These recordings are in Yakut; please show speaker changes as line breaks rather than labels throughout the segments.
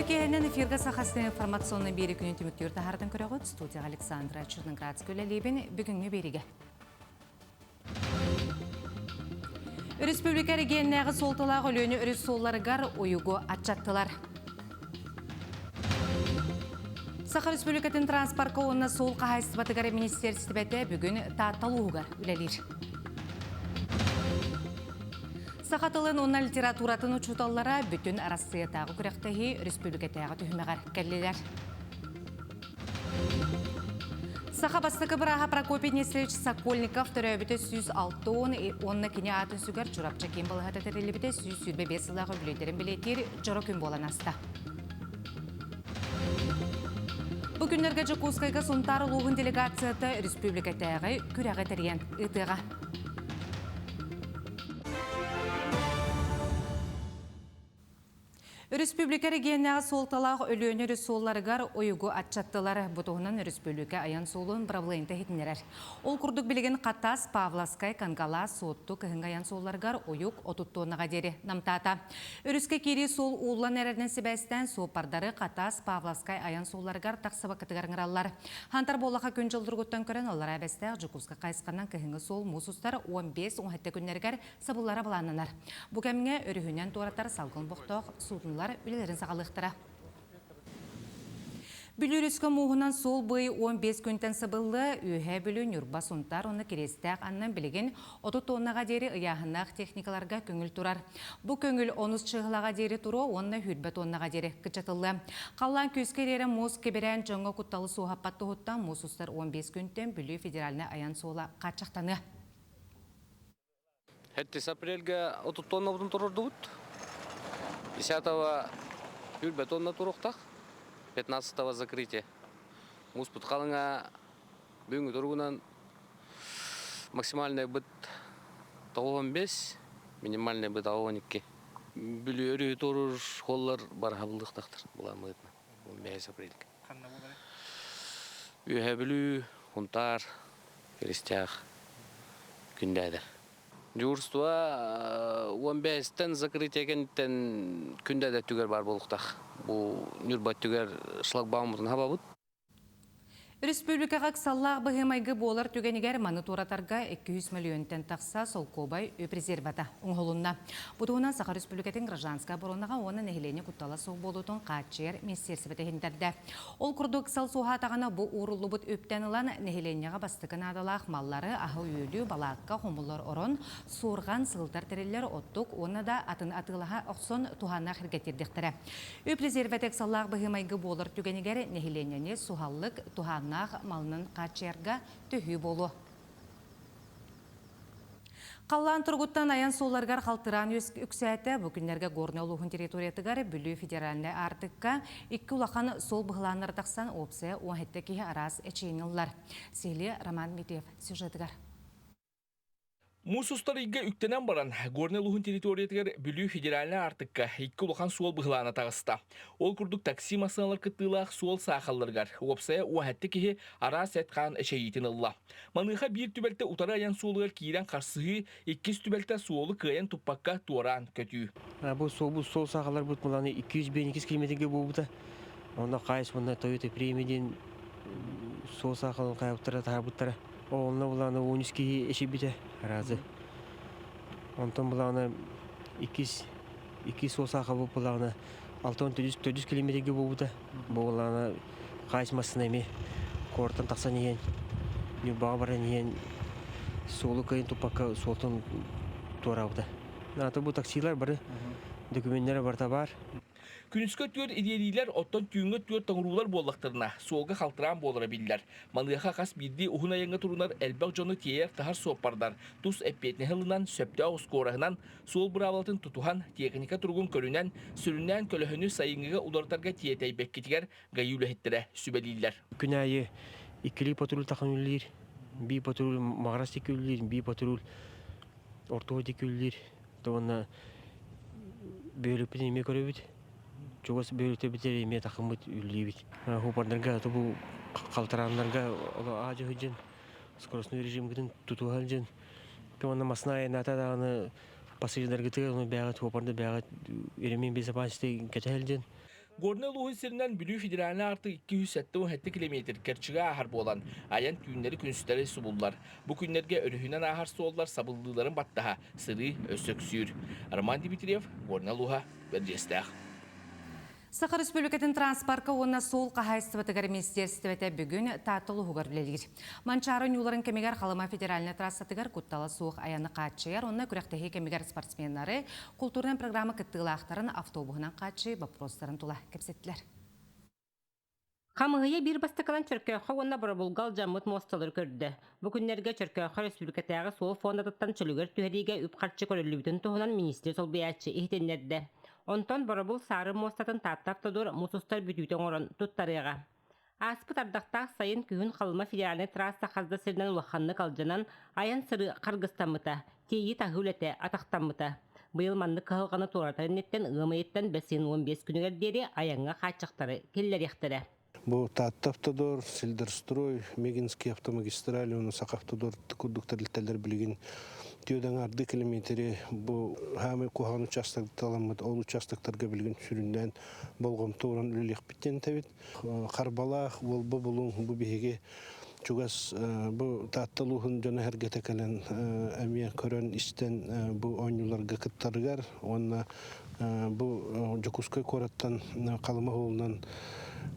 киэһэнэн эфиргэ Саха сирин информационнай биэри күнүн түмүктүүр таһаартан көрөҕүт. Студияҕа Александра Черноградская үлэлиибин. Бүгүҥҥү биэригэ. Республика регионнааҕы суолталаах Өлүөнэ өрүс суолларыгар уйугу аччаттылар. Саха Республикатын транспорка уонна суол хаһаайыстыбатыгар министиэристибэтэ бүгүн Таатта улууһугар үлэлиир. Саха тылын уонна литературатын учууталлара бүтүн Арассыыйатааҕы күрэхтэһии республикатааҕы түһүмэҕэр кэллилэр. Саха бастакы бырааһа Прокопий Нестерович Сокольников төрөөбүтэ 160 уонна кини аатын сүгэр Чурапчы киин балыһата тэриллибитэ 125 сыллаах үбүлүөйдэрин бэлиэтиир дьоро күн буолан аста. Бу күннэргэ Дьокуускайга Сунтаар улууһун делегацията республикатааҕы күрэҕи тэрийэн ыытыаҕа. Өрөспүүбүлүкэ эрэгийиэннээҕи суолталаах Өлүөнэ өрүс суолларыгар уйугу аччаттылар. Бу туһунан өрөспүүбүлүкэ айан суолун бырабылыанньата иһитиннэрэр. Ол курдук билигин Хатас, Павловскай, Кангалаас, Суотту кыһыҥҥы айан суолларыгар уйук 30 туоннаҕа диэри намтаата. Өрүскэ киирии суол ууллан эрэринэн сибээстээн суоппардары Хатас, Павловскай айан суолларыгар тахсыбаккытыгар ыҥыраллар. Хантар буоллаха күн дьыл туругуттан көрөн Аллараа Бэстээх Дьокуускай хайысханан кыһыҥҥы суол муус устар 15-17 күннэригэр сабыллара былааннанар. Бу кэмҥэ өрүһүнэн туоратар салгын бохтоох суудуналар үлэлэрин саҕалыахтара. Бүлүү өрүскэ мууһунан суол бый 15 күнтэн сабыллыа, Үөһээ Бүлүү, Ньурба, Сунтаар уонна Кириэстээх аннынан билигин 30 тоннаҕа диэри ыйааһыннаах техникаларга көҥүл турар. Бу көҥүл онус чыыһылаҕа диэри туруо уонна 20 тоннаҕа диэри кыччатыллыа. Халлаан күүскэ ириэрэ муус кэбирээн дьоҥҥо кутталы суоһаппат туһуттан муус устар 15 күнтэн Бүлүү федеральнай айан суола хааччахтаныа.
7 апрельга 30 тоннабытын турурдубут. 10 үрбэ тонна туруохтах. 15 закрытие. Муспут халыҥа бүгүҥҥү туругунан максимальный быт 95, минимальный быт 12. Бүлүү өрүһү туоруур холлар бараһабыллыахтахтар буламмытына. 15 апрельга.
Ханна буоларый?
Үөһээ Бүлүү, Хунтаар, Киристээх, Күндээдэ. Дежурство 15-тэн закрытие кэнниттэн Күндээдэ өттүгэр баар буолуохтаах. Бу Ньурба өттүгэр шлагбауммутун хабабыт.
Республикаҕа ыксаллаах быһыы-майгы буолар түгэнигэр маны туоратарга 200 мөлүйүөнтэн тахса солкуобай үп резервата оҥоһулунна. Бу туһунан Саха Республикатын гражданскай оборонаҕа уонна нэһилиэнньэ куттала суох буолуутун хааччыйар министиэристибэтэ иһинтэрдэ. Ол курдук ыксал суоһаатаҕына бу ууруллубут үптэн ылан нэһилиэнньэҕэ бастакы наадалаах маллары, аһы-үөлү, балаакка, хомуллар орон, суорҕан, сылытар тэриллэр, оттук уонна да атын атыылаһа охсон туһааннаах сиргэ тиэрдиэхтэрэ. Үп резервэтэ ыксаллаах быһыы-майгы буолар түгэнигэр нэһилиэнньэни суһаллык туһааннаах малынан хааччыйарга төһүү буолуо. Халлаан туругуттан айан суолларыгар халтыраан үксээтэ. Бу күннэргэ Горнай улууһун территориятыгар Бүлүү федеральнай аартыкка икки улахан суол быһылааннара тахсан уопсайа 17 киһи араас эчэйиини ыллар. Сиһилиэ Роман Дмитриев сюжетыгар.
Муус устар ыйга үктэнэн баран, Горнай улууһун территориятыгар Бүлүү федеральнай аартыкка икки улахан суол быһылаана таҕыста. Ол курдук такси массыыналар кыттыылаах суол саахалларыгар уопсайа уоһэтти киһи араас эт-хаан эчэйиитин ылла. Маныаха биир түбэлтэ утары айан суолугар киирэн харсыһыы, иккис түбэлтэ суолу кыайан туппакка туораан көтүү.
Бу суол, бу суол саахалларбыт мыланы 252 километрга буолбута. Онно хаайыс уонна Toyota Premio диэн суол саахалын хайабыттара таһаарбыттара. Онно булааны 13 киһи эчийбитэ разы. Онтон булааны иккис иккис суол саахал булааны 6-4 километрге буолбута. Бу булааны хаайыс массыына эмиэ куораттан тахсан иһэн Ньурбаҕа баран иһэн суолу кыайан туппакка суолтан туораабыта. Ата бу таксилар бары документнара барыта баар.
Күнүскү өттүгэр ириэриилэр, оттон түүҥҥү өттүгэр тоҥоруулар буоллахтарына, суолга халтыраан буолара биллэр. Маныаха хас биирдии уһун айаҥҥа турунар элбэх дьону тиэйэр-таһар суоппардар тус эппиэтинэһи ылынан, сөптөөх ускуораһынан, суол быраабылатын тутуһан, техника туругун көрүнэн, сүрүннээн көлөһөнү сайыҥҥыга уларытарга тиэтэйбэккитигэр ГАИ үлэһиттэрэ сүбэлииллэр.
Күн аайы иккилии патруль тахан үлэлиир, биир патруль Маҕарас диэки үлэлиир, биир патруль Ортоһу диэки үлэлиир. Уонна бөһүөлэкпитин эмиэ көрөбүт. Чугас бөһүөлэктэрбитигэр эмиэ тахыммыт үлэлиибит. Хупардарга бу халтарааннарга аа дьон скоростной режимгытын тутуһан дьон уонна массына айаннаата даҕаны пассажирдаргытыгар бэйэҕит хупарда бэйэҕит ремень безопасности кэтэһэл дьон.
Горнай улууһун сиринэн Бүлүү федеральнай аартык 277 километр кэрчигэ ааһар буолан, айан түүннэри-күнүстэри субуллар. Бу күннэргэ өрүһүнэн ааһар суоллар сабыллыыларын баттаһа сырыы өссө үксүүр. Роман Дмитриев, Горнай улууһа, Бэрдьиэстээх.
Саха Республикатын транспорка уонна суол хаһаайыстыбатыгар министиэристибэтэ бүгүн Таатта улууһугар үлэлиир. Манчаары ойууларын кэмигэр Халыма федеральнай трассатыгар куттала суох айаны хааччыйар уонна күрэхтэһии кэмигэр спортсменнары култуурунай программа кыттыылаахтарын автобуһунан хааччыйыы боппуруостарын тула кэпсэттилэр.
Хамыыһыйа биир бастакынан Чөркөөххө уонна Боробулга алдьаммыт муосталары көрдө. Бу күннэргэ Чөркөөххө өрөспүүбүлүкэтээҕи суол фондатыттан чөлүгэр түһэриигэ үп-харчы көрүллүбүтүн туһунан миниистир солбуйааччы иһитиннэрдэ. Онтон Боробул Саары муостатын Таатта Автодор муус устар бүтүүтэ оҥорон туттарыаҕа. Ааспыт ардахтаах сайын күһүн Халыма федеральнай трасса хас да сиринэн улаханнык алдьанан, айан-сырыы харгыстаммыта, тиэйии-таһыы үлэтэ атахтаммыта. Быйыл маннык кыһалҕаны туоратар инниттэн ыам ыйыттан бэс ыйын 15 күнүгэр диэри айаҥҥа хааччахтары киллэриэхтэрэ.
Бу Таатта Автодор, Сельдорстрой, Мегинский автомагистраль уонна Сахавтодор курдук тэрилтэлэр билигин түөдэҥ арды километри бу хаамай куһаҕан участокталаммыт ол участоктарга билигин сүрүннээн болҕомто ууран үлэлиэхпит диэн этэбит. Харбалаах, Уолба Булуҥ бу биһиги чугас бу Таатта улууһун дьоно-сэргэтэ кэлэн эмиэ көрөн-истэн бу оонньууларга кыттарыгар уонна бу Дьокуускай куораттан Халыма уһулунан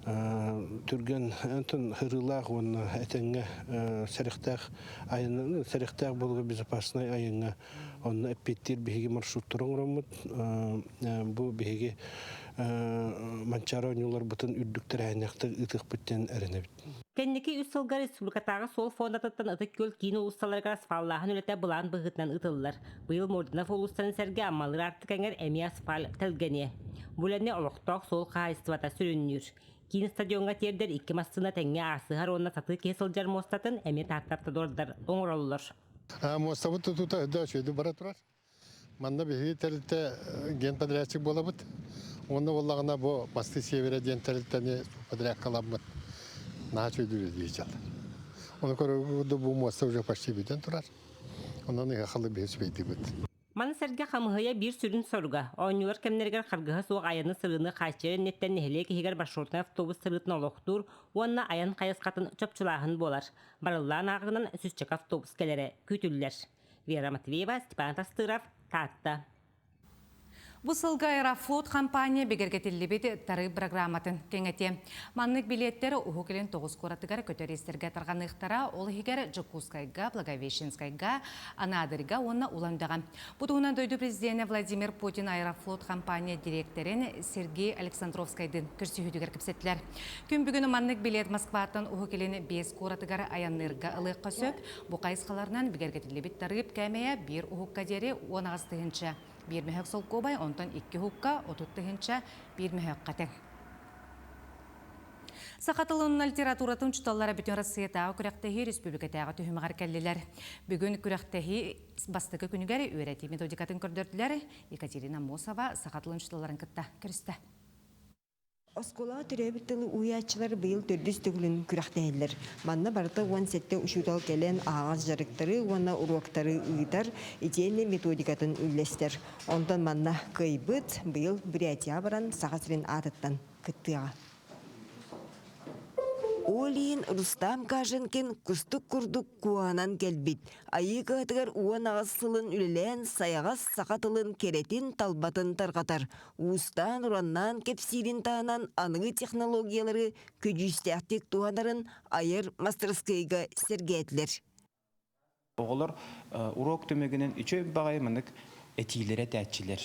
түргэн онтон ырыылаах уонна этэҥҥэ сэрэхтээх айан сэрэхтээх буолуга безопасный айаҥҥа онно эппиэттиир биһиги маршруттары оҥороммут бу биһиги Манчаары оонньууларбытын үрдүк тэрээһиннээхтик ыытыахпыт диэн эрэнэбит.
Кэнники үс сылга республикатааҕы суол фондатыттан Ытык Күөл киин уулуссаларыгар асфаллааһын үлэтэ былаан быһыытынан ыытыллар. Быйыл Мординов уулуссаны сэргэ Аммалыыр аартык эҥэр эмиэ асфальт тэлгэниэ. Бу үлэни олохтоох суол хаһаайыстыбата сүрүннүүр. Киин стадиоҥҥа тиэрдэр икки массыына тэҥҥэ аасыһар уонна сатыы киһи сылдьар муостатын эмиэ Тааттаптодордар оҥороллор.
Муостабыт тутуута өйдөө үчүгэйдик бара турар. Манна биһиги тэрилтэ генподрядчик буолабыт. Уонна буоллаҕына бу Мосты Севера диэн тэрилтэни подрядкаламмыт наһаа үчүгэйдик үлэлиир дьон. Ону көрөргө бу муоста уже почти бүтэн турар. Онон ыһахалы биһи үчүгэйдибит.
Маны сэргэ хамыһыйа биир сүрүн соруга, оонньуулар кэмнэригэр харгыһа суох айаны-сырыыны хааччыйар инниттэн нэһилиэк иһигэр маршрутнай автобус сырыытын олохтуур уонна айан хайысхатын чопчулааһын буолар. Барыллаан ааҕынан сүүсчэкэ автобус кэлэрэ күүтүллэр. Вера Матвеева, Степан Тастыров, Таатта.
Бу сылга Аэрофлот компания бигэргэтиллибит тарыып программатын кэҥэтиэ. Маннык билиэттэр Уһук Илин тоҕус куоратыгар көтөр рейстэргэ тарҕаныахтара, ол иһигэр Дьокуускайга, Благовещенскайга, Анаадырга уонна Улан-Удэҕэ. Бу туһунан дойду президенэ Владимир Путин Аэрофлот компания дириэктэрин Сергей Александровскайдыын көрсүһүүтүгэр кэпсэттилэр. Күн бүгүн маннык билиэт Москваттан Уһук Илин биэс куоратыгар айанныырга ылыахха сөп. Бу хайысхаларынан бигэргэтиллибит тарыып кээмэйэ биир уһукка диэри 18 тыһыынча биир мөһөк солкуобай, онтон икки уһукка 30 тыһыынча биир мөһөккө тэҥ. Саха тылын литературатын учууталлара Бүтүн Россиятааҕы күрэхтэһии республикатааҕы түһүмэҕэр кэллилэр. Бүгүн күрэхтэһии бастакы күнүгэр үөрэтии методикатын көрдөрдүлэр. Екатерина Мосова саха тылын учууталларын кытта көрүстэ.
Оскуолаҕа төрөөбүт тылы уһуйааччылар быйыл төрдүс төгүлүн күрэхтэһэллэр. Манна барыта 17 учуутал кэлэн аһаҕас дьарыктары уонна уруоктары ыытар, итиэннэ методикатын үллэстэр. Онтон манна кыайбыт быйыл Бурятияҕа баран Саха сирин аатыттан кыттыаҕа.
Ол иһин Рустам Каженкин кустук курдук куоһанан кэлбит, Айыы кыһатыгар 18 сылын үлэлээн сайаҕас саха тылын кэрэтин-талбатын тарҕатар, уустаан-ураннаан кэпсиирин таһынан аныгы технологиялары көдьүүстээхтик туһанарын айар мастарыскыайга сэргээтилэр.
Оҕолор уруок түмүгүнэн үчүгэй баҕайы маннык этиилэри этээччилэр.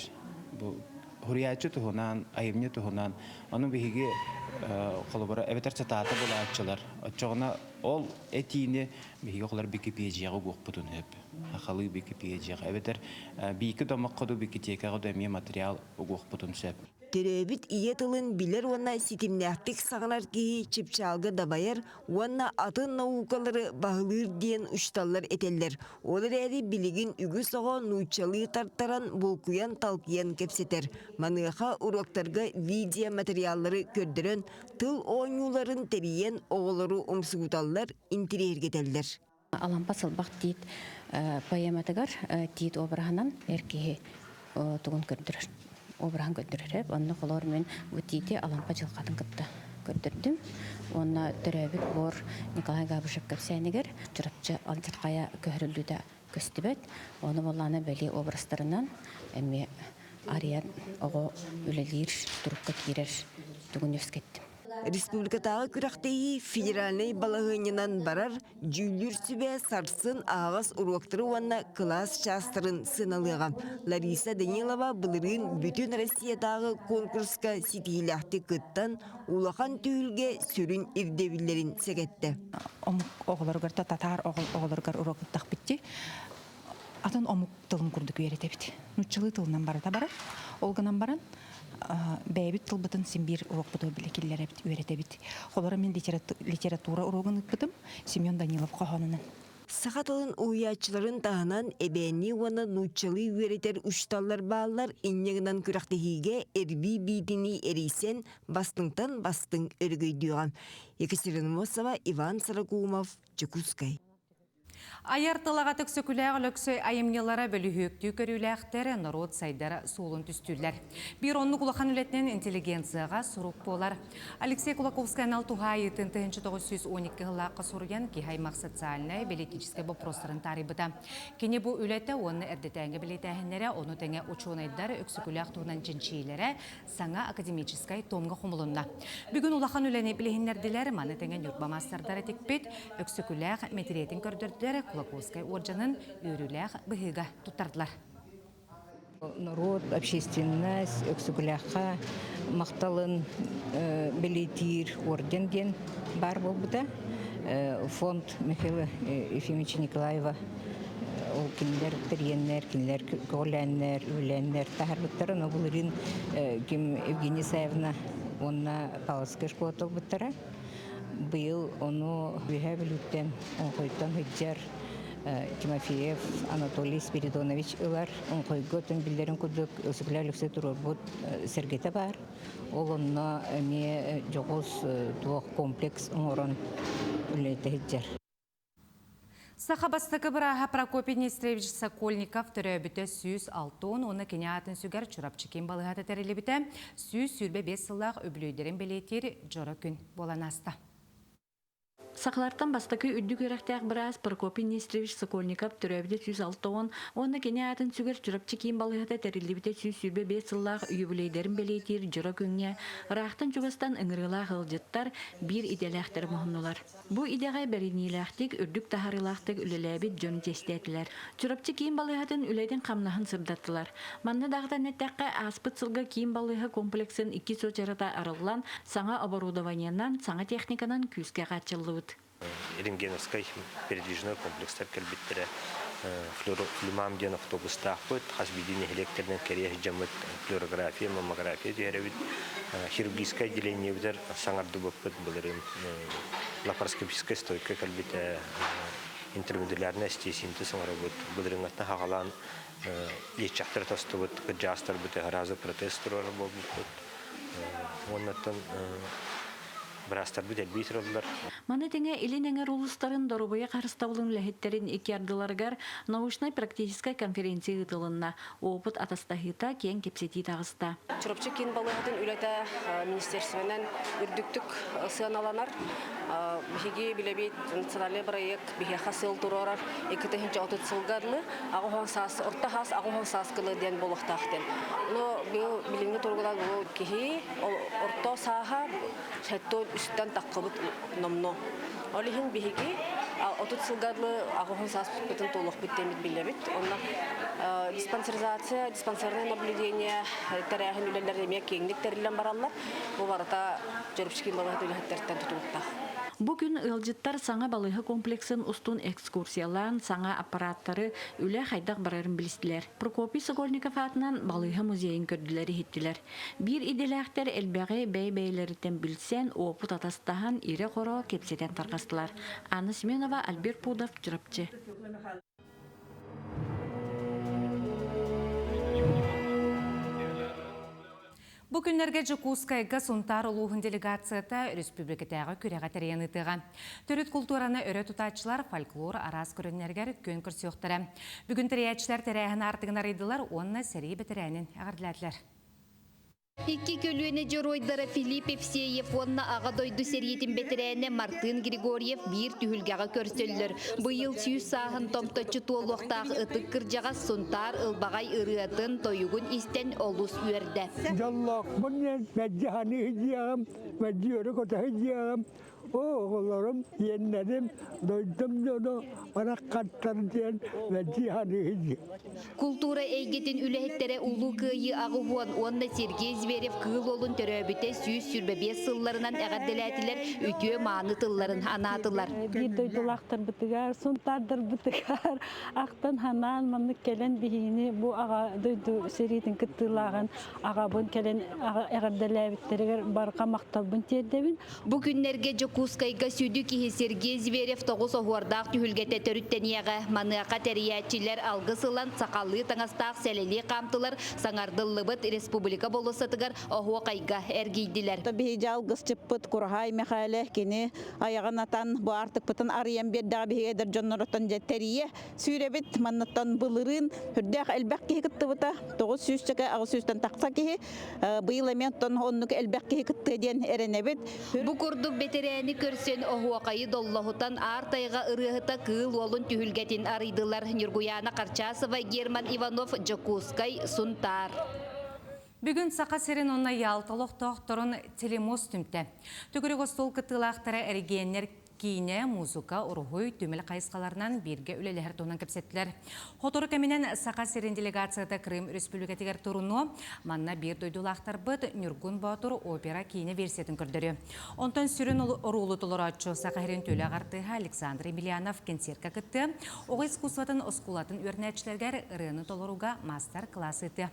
Бу суруйааччы туһунан, айымньы туһунан. Ону биһиги холобура эбэтэр цитата булааччылар. Оччоҕуна ол этиини биһиги оҕолор Википедияҕа угуохпутун сөп. Сахалыы Википедияҕа эбэтэр биики домоххо дуу, Викитекаҕа дуу эмиэ материал угуохпутун сөп.
Төрөөбүт ийэ тылын билэр уонна ситимнээхтик саҥарар киһи чыпчаалга дабайар уонна атын наукалары баһылыыр диэн учууталлар этэллэр. Ол эрээри билигин үгүс оҕо нууччалыы тартаран, булкуйан-талкыйан кэпсэтэр. Маныаха уруоктарга видеоматериаллары көрдөрөн, тыл оонньууларын тэрийэн оҕолору умсугуталлар, интириэһиргэтэллэр.
Алампа сылбах тиит поэматыгар тиит обраһынан эр киһи тугун көрдөрөр. обраһын көрдөрөр. Онно холоор мен бу тиити Алампа дьылҕатын кытта көрдөрдүм. Уонна төрөөбүт буор Николай Габышев кэпсээнигэр Чурапчы алдьархайа көһөрүллүүтэ көстүбэт. Ону буоллаҕына бэлиэ образтарынан эмиэ арыйан оҕо үлэлиир турукка киирэр тугун үөскэттим.
Республикатааҕы күрэхтэһии федеральнай балаһыанньанан барар дьүүллүүр сүбэ сарсын аһаҕас уруоктары уонна кылаас чаастарын сыаналыаҕа. Лариса Данилова былырыын бүтүн Россиятааҕы конкурска ситиһиилээхтик кыттан, улахан түһүлгэ сүрүн ирдэбиллэрин сэгэттэ.
Омук оҕолоругар да татаар оҕолоругар уруок ыттахпыт дии. Атын омук тылын курдук үөрэтэбит. Нууччалыы тылынан барыта барар. Ол гынан баран бэйэбит тылбытын син биир уруокпутугар бile киллэрэбит, үөрэтэбит. Холобура мин литература уруогун ыыппытым Семен Данилов хоһоонунан.
Саха тылын уһуйааччыларын таһынан эбээннии уонна нууччалыы үөрэтэр учууталлар бааллар инньэ гынан күрэхтэһиигэ эрбии биитинии эрийсэн бастыҥтан бастыҥ өрөгөйдүөҕэ. Екатерина Мосова, Иван Сорокумов, Дьокуускай.
Айар тылаҕа Өксөкүлээх Өлөксөй айымньылара бөлүһүөктүү көрүүлээхтэр, норуот сайдар суолун түстүүллэр. Биир оннук улахан үлэтинэн интеллигенцияҕа сурук буолар. Алексей Кулаковскай анал туһаайыытын 1912 сыллаахха суруйан киһи аймах социальнай, бэлитиичэскэй боппуруостарын таарыйбыта. Кини бу үлэтэ уонна эрдэтээҥҥи бэлиэтээһиннэрэ, ону тэҥэ учуонайдар Өксөкүлээх туһунан чинчийиилэрэ саҥа академическай томҥа хомулунна. Бүгүн улахан үлэни билиһиннэрдилэр, маны тэҥэ Ньурба маастардара тикпит Өксөкүлээх мэтириэтин көрдөрдүлэр, Кулаковскай уордьанын үөрүүлээх быһыыга туттардылар.
Норуот, общественность Өксөкүлээххэ махталын бэлиэтиир орден диэн баар буолбута. Фонд Михаила Ефимовича Николаева ол кинилэр тэрийэннэр, кинилэр көҕүлээннэр, үлэлээннэр таһаарбыттара. Но былырыын ким Евгения Исаевна уонна Павловская школа толбуттара. Быйыл ону Үөһээ Бүлүүттэн, Оҥхойтон сылдьар Тимофеев Анатолий Спиридонович ылар. Оҥхойго тын биллэрин курдук Өсүкүлэ Алексей туруорбут сэргэтэ баар. Ол онно эмиэ дьоҕус туох комплекс оҥорон үлэлэтэ сылдьар.
Саха бастакы бырааһа Прокопий Нестерович Сокольников төрөөбүтэ 160 уонна кини аатын сүгэр Чурапчы киин балыыһата тэриллибитэ 125 сыллаах үбүлүөйдэрин бэлиэтиир дьоро күн буолан ааста.
Сахалартан бастакы үрдүк үөрэхтээх быраас Прокопий Нестерович Сокольников төрөөбүтэ 160 уонна кини аатын сүгэр Чурапчы киин балыыһата тэриллибитэ 125 сыллаах юбилейдарын бэлиэтиир дьоро күҥҥэ ыраахтан-чугастан ыҥырыылаах ыалдьыттар биир идэлээхтэр муһуннулар. Бу идэҕэ бэриниилээхтик, үрдүк таһаарыылаахтык үлэлээбит дьон чиэстээтилэр. Чурапчы киин балыыһатын үлэтин-хамнаһын сырдаттылар. Манна даҕатан эттэххэ, ааспыт сылга киин балыыһа комплексын иккис уочарата арыллан, саҥа оборудованиенан, саҥа техниканан күүскэ хааччыллыбыт.
Рентгеновскай передвижной комплекстар кэлбиттэрэ. Флюмам диэн автобустаахпыт, хас биирдии нэһилиэктэринэн кэрийэ сылдьаммыт флюорография, маммография түһэрэбит. Хирургическай отделениебытыгар саҥардыбыппыт былырыын лапароскопическай стойка кэлбитэ, интермедулярнай остеосинтез оҥоробут. Былырыыҥҥаттан саҕалаан иэччэхтэр тостубут, кырдьаҕастарбыт разы протез туруорар буолбуппут. Уоннаттан быраастарбыт элбии тураллар.
Маны тэҥэ Илин эҥэр улуустарын доруобуйа харыстабылын үлэһиттэрин икки ардыларыгар научнай-практическай конференция ыытылынна. Опыт атастаһыыта киэҥ кэпсэтии таҕыста.
Чурапчы киин балыыһатын үлэтэ министерствонан үрдүктүк сыаналанар. Биһиги билэбит национальный проект биһиэхэ сыл туруорар 2030 сылга дылы аҕыс саас орто хаас аҕыс саас кылы диэн буолуохтаах диэн. Но быйыл билиҥҥи туругунан бу киһи орто сааһа сэттэ үстэн таххыбыт номно. Ол иһин биһиги 30 сылга дылы аҕыс сааспытын туолуохпут диэммит билэбит. Онно диспансеризация, диспансерное наблюдение тэрээһин үлэлэр эмиэ киэҥник тэриллэн бараллар. Бу барыта Дьөрүпчүкин балыыһа үлэһиттэртэн тутулуктаах.
Бу күн ыалдьыттар саҥа балыыһа комплексын устун экскурсиялаан, саҥа аппараттары, үлэ хайдах барарын билистилэр. Прокопий Сокольников аатынан балыыһа музейын көрдүлэр-иһиттилэр. Биир идэлээхтэр элбэҕи бэйэ-бэйэлэриттэн билсэн, уопут атастаһан, ирэ-хоро кэпсэтэн тарҕастылар. Анна Семенова, Альберт Пудов, Чурапчы.
Бу күннэргэ Дьокуускайга Сунтаар улууһун делегацията республикатааҕы күрэҕэ тэрийэн ыытыаҕа. Төрүт култуураны өрө тутааччылар фольклор араас көрүҥнэригэр күөн көрсүөхтэрэ. Бүгүн тэрийээччилэр тэрээһин аартыгын арыйдылар уонна сэрии бэтэрээнин эҕэрдэлээтилэр.
Икки көлүөнэ дьоруойдара Филипп Евсеев уонна Аҕа дойду сэриитин бэтэрээнэ Мартын Григорьев биир түһүлгэҕэ көрсөллөр. Быйыл сүүс сааһын томточчу туолуохтаах ытык кырдьаҕас Сунтаар ылбаҕай ырыатын, тойугун истэн олус үөрдэ.
Дьоллоохпун диэн мэлдьи саныы сылдьыаҕым, мэлдьи өрө көтө сылдьыаҕым. Оҕолорум, иэннэрим, дойдум дьоно бараххаттар диэн мэлдьи саныы
Култуура эйгэтин үлэһиттэрэ Улуу Кыайыы аҕыһуон уонна Сергей Зверев Кыыл Уолун төрөөбүтэ 125 сылларынан эҕэрдэлээтилэр, үтүө-мааны тылларын анаатылар.
Биир дойдулаахтарбытыгар, сунтаардарбытыгар ахтан-санаан маннык кэлэн биһигини бу аҕа дойду сэриитин кыттыылааҕын аҕабын кэлэн эҕэрдэлээбиттэригэр барҕа махталбын тиэрдэбин.
Бу күннэргэ Дьокуускайга сүдү киһи Сергей Зверев тоҕус оһуордаах түһүлгэтэ төрүттэниэҕэ. Маныаха тэрийээччилэр алгыс ылан сахалыы таҥастаах сэлэлии хаамтылар, саҥардыллыбыт республика болуоссатыгар оһуохайга эргийдилэр.
Биһиги алгысчыппыт Кураһаай Мэхээлэ кини айаҕын атан бу аартыкпытын арыйан биэрдэҕэ биһиги эдэр дьоннорутан дьэ тэрийэ сүүрэбит. Манныттан былырыын үрдээх элбэх киһи кыттыбыта 900 чэкэ 800-тэн тахса киһи Быйыл эмиэ оттон оннук элбэх киһи кыттыа диэн эрэнэбит.
Бу курдук бэтэрээни көрсөн оһуохайы доллоһутан аар тайҕа ырыаһыта Кыыл Уолун түһүлгэтин арыйдылар Ньургуйаана Харчасова, Герман Иванов, Дьокуускай, Сунтаар.
Бүгүн Саха сирин уонна Ялта олохтоохторун телемост түмтэ. Төгүрүк остуол кыттыылаахтара эрэгийиэннэр Киинэ, музыка, уруһуй, түмэл хайысхаларынан бииргэ үлэлэһэр туһунан кэпсэттилэр. Сотору кэминэн Саха сирин делегацията Крым Республикатыгар турунуо. Манна биир дойдулаахтарбыт Ньургун Боотур опера киинэ версиятын көрдөрүө. Онтон сүрүн оруолу толорооччу Саха сирин төлөх артыыһа Александр Емельянов кэнсиэркэ кыттыа. Оҕо искусствотын оскуолатын үөрэнээччилэригэр ырыаны толорууга маастар-кылаас ыытыа.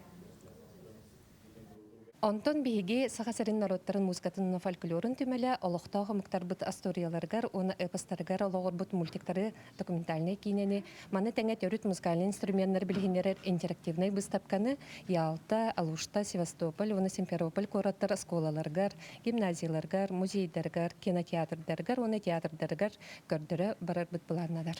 Онтон биһиги Саха сирин норуоттарын музыкатын фольклорун түмэлэ олохтоох омуктарбыт остуоруйаларыгар уонна эпостарыгар олоҕурбут мультиктары, документальнай киинэни, маны тэҥэ төрүт музыкальнай инструменнары билиһиннэрэр интерактивнай быыстапканы Ялта, Алушта, Севастополь уонна Симферополь куораттар оскуолаларыгар, гимназияларыгар, музейдарыгар, кинотеатрдарыгар уонна театрдарыгар көрдөрө барарбыт былааннанар.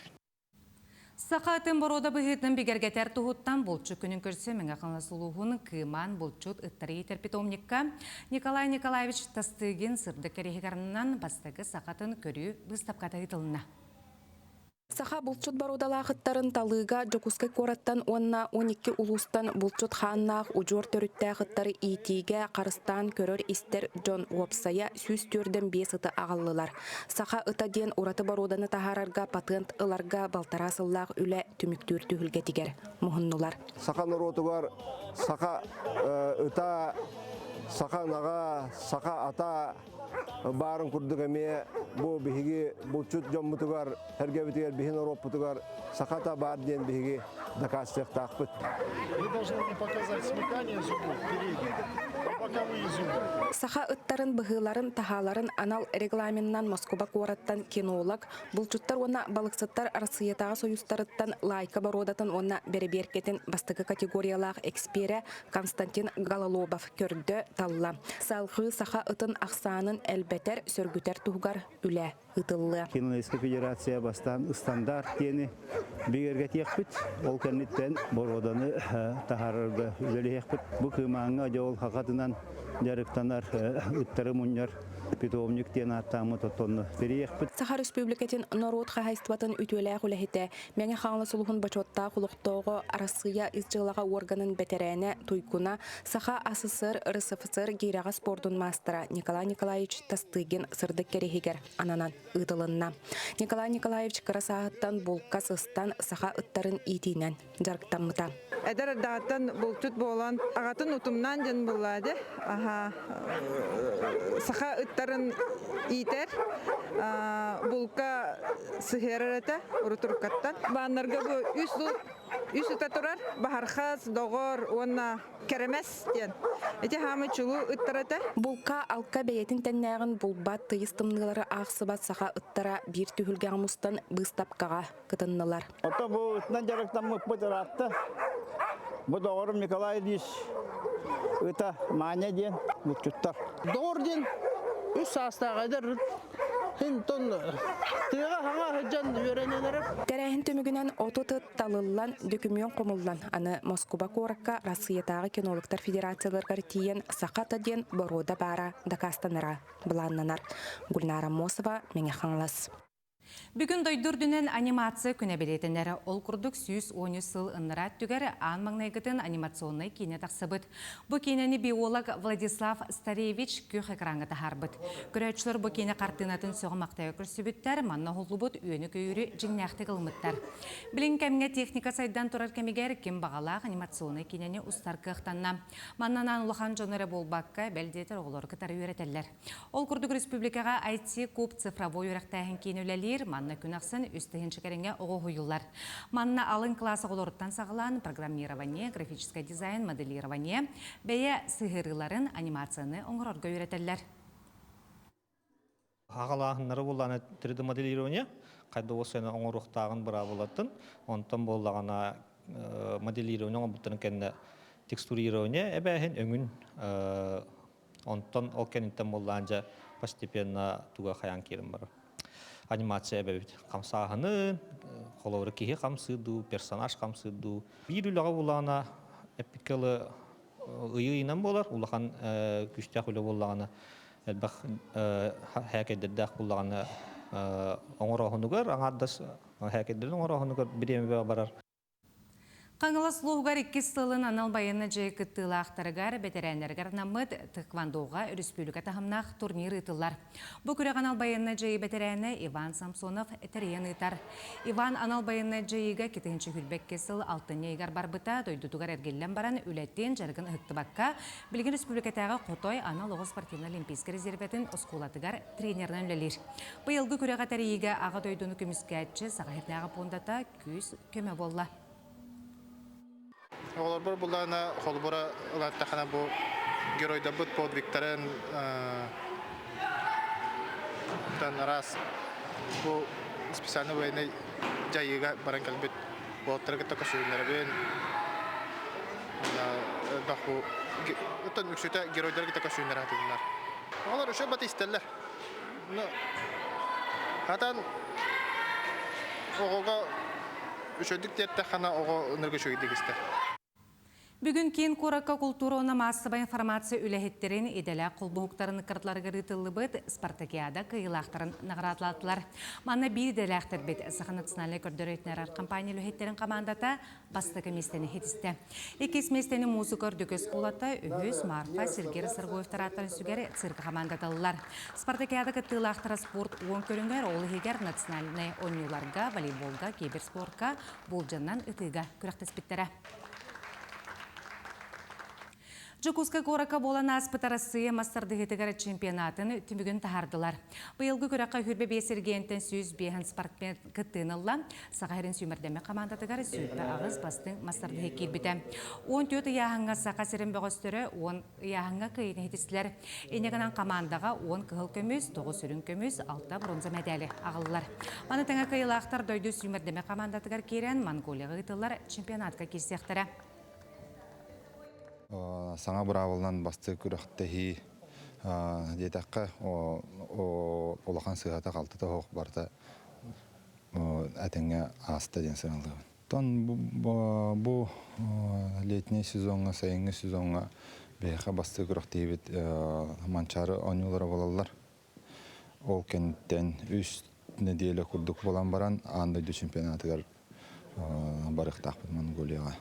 Саха атын боруода быһыытын бигэргэтэр туһуттан булчут күнүн көрсө Мэҥэ Хаҥалас улууһун Кыымаан булчут ыттары иитэр питомникка Николай Николаевич Тастыгин сырдык кэриэһигэр бастакы сахатын көрүү быыстапката ыытылынна.
Саха булчут боруодалаах ыттарын талыыга Дьокуускай куораттан уонна 12 улуустан булчут хааннаах удьуор төрүттээх ыттары иитиигэ харыстаан көрөр-истэр дьон уопсайа 145 ыты аҕаллылар. Саха ыта диэн ураты боруоданы таһаарарга патент ыларга балтараа сыллаах үлэ түмүктүүр түһүлгэтигэр муһуннулар.
Саха норуотугар саха ыта, саха ынаҕа, саха ата баарын курдук эмиэ бу биһиги булчут дьоммутугар, эргэбитигэр, биһи норуоппутугар саха ата баар диэн биһиги дакаастыахтаахпыт.
Вы должны мне показать смыкание зубов передних, боковые зубы.
Саха ыттарын быһыыларын, таһааларын анал регламенынан Москуба куораттан кинолог, булчуттар уонна балыксыттар Арассыыйатааҕы союзтарыттан лайка боруодатын уонна бэрэбиэркэтин бастакы категориялаах эксперэ Константин Гололобов көрдө, талла. Салгыы саха ытын ахсаанын элбэтэр, сөргүтэр туһугар үлэ ыытыллыа.
Кинологическай федерация бастаан стандарт диэни бигэргэтиэхпит. Ол кэнниттэн боруоданы таһаарарга үлэлиэхпит. Бу кыымааҥҥа дьэ ол хахатынан дьарыктанар ыттары мунньар питомник диэн ааттааммыт оттонно тэрийиэхпит.
Саха Республикатын норуот хаһаайыстыбатын үтүөлээх үлэһитэ, Мэҥэ Хаҥалас улууһун бочуоттаах олохтооҕо, Арассыыйа ис дьыалаҕа уорганын бэтэрээнэ Туйгуна, Саха АССР РСФСР гиирэҕэ спордун маастара Николай Николаевич Тастыгин сырдык кэриһигэр ананан ыытылынна. Николай Николаевич кыра сааһыттан булка сыстан саха ыттарын иитиинэн дьарыктаммыта.
Эдэр эрдэҕиттэн булчут буолан, аҕатын утумнаан дьон буллаады. Аха, саха ыттарын иитэр, булка сыһыарар этэ урутуруккаттан. Бааннарга бу үс үс ыта турар, Баһархас, Доҕор уонна Кэрэмэс диэн. Ити хаамы чулуу ыттар этэ.
Булка алка бэйэтин тэннээҕин булбат тыйыс тымныылары аахсыбат саха ыттара биир түһүлгэҕэ мустан быыстапкаҕа кытыннылар.
Ото бу ытынан дьарыктаммыппыт ыраатта. Бу доҕорум Николай Ильич ыта Маня диэн булчуттар.
Доҕор диэн үс саастаах эдэр ыт.
Хинтон тыаҕа хаҥа сылдьан үөрэнэн эрэр.
Тэрээһин түмүгүнэн 30 ыт талыллан, дөкүмүөн хомуллан, аны Москуба куоракка Арассыыйатааҕы кинологтар федерацияларыгар тиийэн саха ата диэн боруода баара дакаастанара былааннанар. Гульнара Мосова, Мэҥэ Хаҥалас.
Бүгүн дойду үрдүнэн анимация күнэ бэлиэтэнэр. Ол курдук 113 сыл ыннараа өттүгэр аан маҥнайгытын анимационнай киинэ тахсыбыт. Бу киинэни биолог Владислав Старевич күөх экраҥҥа таһаарбыт. Көрөөччүлэр бу киинэ хартыынатын сөҕө-махтайа көрсүбүттэр, манна уһуллубут үөнү-көйүүрү дьиҥнээхтик ылыммыттар. Билин кэмҥэ техника сайдан турар кэмигэр ким баҕалаах анимационнай киинэни устар кыахтанна. Манна анаан улахан дьону эрэ буолбакка, бэл диэтэр оҕолору кытары үөрэтэллэр. Ол курдук республикаҕа IT-куб цифровой үөрэхтээһин киинэ үлэлиир, манна күн ахсын 3000 кэриҥэ оҕо уһуйуллар. Манна алын кылаас оҕолоруттан саҕалаан программирование, графическай дизайн, моделирование, бэйэ сыһыарыыларын, анимацияны оҥорорго үөрэтэллэр.
Аҕалааһыннары буллаҕына 3D-моделирование хайда уосайна оҥоруохтааҕын быраабылатын, онтон буоллаҕына моделирование оҥорбуттарын кэннэ текстурирование эбээһин өҥүн Онтон ол кэнниттэн буоллаан дьэ постепенно туга хайаан киирэн барар. Анимация эбэбит хамсааһынын, холобура киһи хамсыыр дуу, персонаж хамсыыр дуу. Биир үлэҕэ булаана эппиккэ ылы ыйы-ыйынан буолар, улахан күүстээх үлэ буоллаҕына элбэх хээкэйдэрдээх буоллаҕына оҥорооһунугар аҥаардас хээкэйдэрин оҥорооһунугар бириэмэ барар.
Хаҥалас улууһугар иккис сылын анал байыаннай дьайыы кыттыылаахтарыгар, бэтэрээннэригэр анаммыт тхэквондоҕа өрөспүүбүлүкэ таһымнаах турнир ыытыллар. Бу күрэх анал байыаннай дьайыы бэтэрээнэ Иван Самсонов тэрийэн ыытар. Иван анал байыаннай дьайыыга 2022 сыл алтынньы ыйыгар барбыта, дойдутугар эргиллэн баран үлэтин, дьарыгын ыһыктыбакка, билигин республикатааҕы Хотой анал оҕо спортивнай олимпийскай резервэтин оскуолатыгар тренеринэн үлэлиир. Быйылгы күрэҕи тэрийиигэ Аҕа дойдуну көмүскээччи Саха сирдээҕи пуондата күүс көмө буолла.
Оҕолорбор буллаҕына холобура ылаттахына бу геройдарбыт подвигтарын араас бу специальный военный дьайыыга баран кэлбит уолаттары кытта көрсүһүннэрэбин. Бу оттон үксүтэ геройдары кытта көрсүһүннэрэ сатыыллар. Оҕолор үчүгэй бат истэллэр. Хатан оҕоҕо үчүгэйдик тиэртэххинэ оҕо ынырык үчүгэйдик истэр.
Бүгүн киин куоракка култуура уонна маассабай информация үлэһиттэрин идэлээх холбоһуктарын ыккардыларыгар ыытыллыбыт спартакиада кыайыылаахтарын наҕараадалаатылар. Манна биир идэлээхтэрбит Саха национальнай көрдөрөр-иһитиннэрэр компания үлэһиттэрин хамаандата бастакы миэстэни ситистэ. Иккис миэстэни музыка үрдүк оскуолата, үһүс Марфа Сергей Расторгуевтар ааттарын сүгэр цирк хамаандата ыллар. Спартакиада кыттыылаахтара спорт уон көрүҥэр, ол иһигэр национальнай оонньууларга, волейболга, киберспортка, болдьанан ытыыга күрэхтэспиттэрэ. Дьокуускай куоракка буолан ааспыт Арассыыйа мас тардыһыытыгар чемпионатын түмүгүн таһаардылар. Быйылгы күрэххэ 25 эргиэнтэн 105 спортсмен кыттыыны ылла. Саха сирин сүүмэрдэммит хамаандатыгар 28 бастыҥ мас тардыһыы киирбитэ. 14 ыйааһыҥҥа Саха сирин бөҕөстөрө 10 ыйааһыҥҥа кыайыыны иһитистилэр. Инньэ гынан хамаандаҕа 10 кыһыл көмүс, 9 үрүҥ көмүс, 6 бронза мэдээли аҕаллылар. Маны тэҥэ кыайыылаахтар дойду сүүмэрдэммит хамаандатыгар киирэн Монголияҕа ыытыллар чемпионатка киирсиэхтэрэ.
Саҥа быраабыланан бастыыр күрэхтэһии диэтэххэ, улахан сыыһата-халтыта суох барыта этэҥҥэ ааста диэн сыаналыыбын. Оттон бу летний сезоҥҥа, сайыҥҥы сезоҥҥа биһиэхэ бастыыр күрэхтэһиибит Манчаары оонньуулара буолаллар. Ол кэнниттэн үс нэдиэлэ курдук буолан баран аан дойду чемпионатыгар барыахтаахпыт Монголияҕа.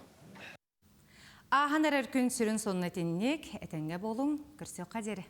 Ааһан эрэр күн сүрүн сонуна итинник, этэҥҥэ буолуҥ, көрсүөххэ диэри.